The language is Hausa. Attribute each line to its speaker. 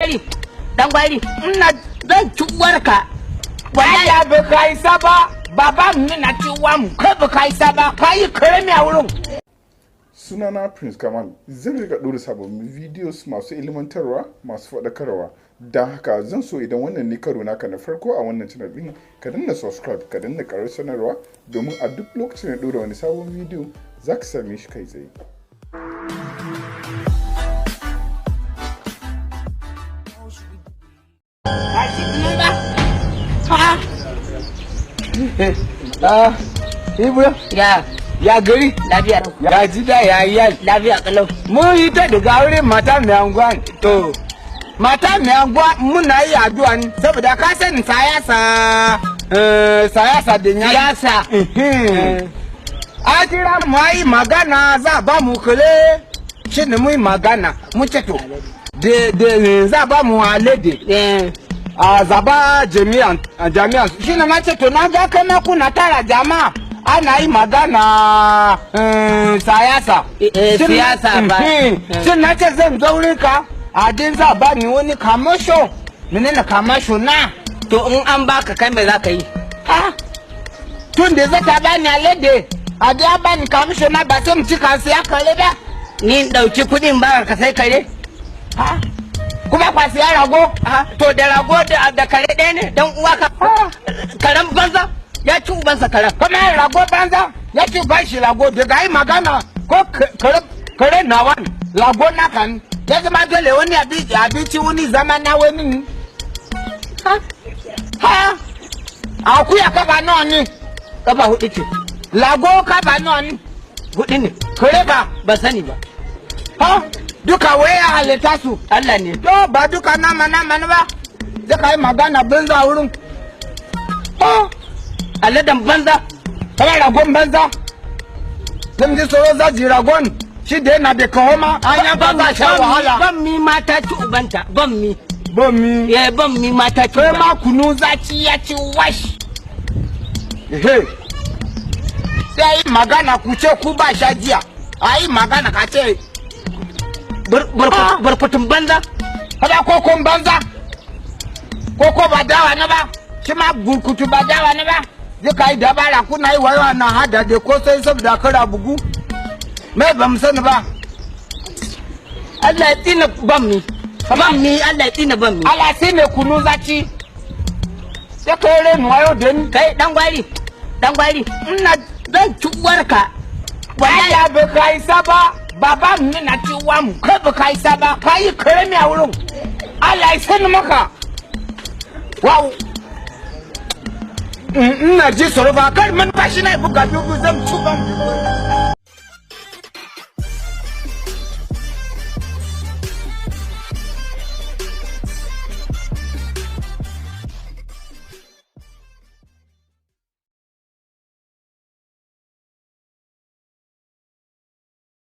Speaker 1: Gwari, dan gwari, ina zan ci uwarka. Wallahi.
Speaker 2: Allah ba ka isa ba, baba mu na ci uwa mu, kai ba ka isa ba, ka yi karami a wurin.
Speaker 3: Sunana Prince Kamal. Zan rika ɗora sababbin videos masu ilmantarwa, masu faɗakarwa. Don haka zan so idan wannan ne karo naka na farko a wannan channel ɗin, ka danna subscribe, ka danna ƙarar sanarwa, domin a duk lokacin da ɗora wani sabon video za ka same shi kai tsaye.
Speaker 2: Ah, Ibro,
Speaker 1: Ya,
Speaker 2: ya gari,
Speaker 1: lafiya.
Speaker 2: Ya gida, ya iyali?
Speaker 1: Lafiya kalau.
Speaker 2: Mun yi ta daga wurin mata mai anguwa ne.
Speaker 1: To,
Speaker 2: Mata mai anguwa muna yi addu'a ne, saboda ka sani siyasa, siyasa da ya
Speaker 1: siyasa.
Speaker 2: A kira mu yi magana za a ba mu kule, shi ne mu yi magana, mu ce to, de za a ba mu alede.
Speaker 1: Eh,
Speaker 2: A zaba jami'an jami'an, shi ne na ce to, na ga kai ma kuna tara jama'a ana yi magana siyasa.
Speaker 1: Siyasa ba.
Speaker 2: Shin na ce zan zo wurin ka a din za ba ni wani kamasho, menene kamasho na?
Speaker 1: To, in an baka, kai mai za ka yi?
Speaker 2: Ha, tun da zai ta bani alade, a dai an bani kamasho na, ba sai mu ci kan siya kare ba.
Speaker 1: Ni in ɗauki kuɗin ba ka sai kare?
Speaker 2: Ha, kuma kwa siya rago.
Speaker 1: Ah, to da rago da kare ɗaya ne, dan uwa ka. Karen banza ya ci ubansa karen.
Speaker 2: Kuma rago banza ya ci ba shi rago daga yi magana ko kare, kare nawa ne, rago naka ne, ya zama dole wani abinci wani zama na wani ne.
Speaker 1: Ha?
Speaker 2: Ha, akuya kafa nawa ne?
Speaker 1: Kafa hudu ce.
Speaker 2: Rago kafa nawa ne?
Speaker 1: Hudu ne.
Speaker 2: Kare ba?
Speaker 1: Ban sani ba.
Speaker 2: Ha, duka waya halitta su?
Speaker 1: Allah ne.
Speaker 2: To, ba duka nama nama ne ba, zai ka yi magana banza wurin. Ha.
Speaker 1: Aladan banza.
Speaker 2: Kana ragon banza, zan ji tsoro zaji ragon shi da yana da kaho ma an yanka za sha wahala.
Speaker 1: Ban mi mata ci ubanta. Ban mi.
Speaker 2: Bomi.
Speaker 1: Eh, ban mi mata ci
Speaker 2: Kai
Speaker 1: ubanta.
Speaker 2: ma kunu zaci ya ci wash. Ehe. Sai yi magana ku ce ku ba sha jiya, a yi magana ka ce.
Speaker 1: Burkutun banza.
Speaker 2: Kada kokon banza, koko ba dawa na ba, shi ma burkutu ba dawa na ba. Zai ka yi dabara kuna yi wayewa na hada da kosai saboda kara bugu mai, ba mu sani ba.
Speaker 1: Allah ya tsina ban mi. Ban mi, Allah ya tsina ban mi.
Speaker 2: Ala sai mai kunu zaci sai ka yi renu wayo da ni.
Speaker 1: Kai dan gwari. Dan gwari, ina zan ci uwarka. Wallahi.
Speaker 2: Allah ba ka isa ba, baba mu na ci uwa mu, kai ba ka isa ba, ka yi karami a wurin. Allah ya sani maka. Wow. Ina ji tsoro ba, kar man bashi na buga dubu zan ci ban.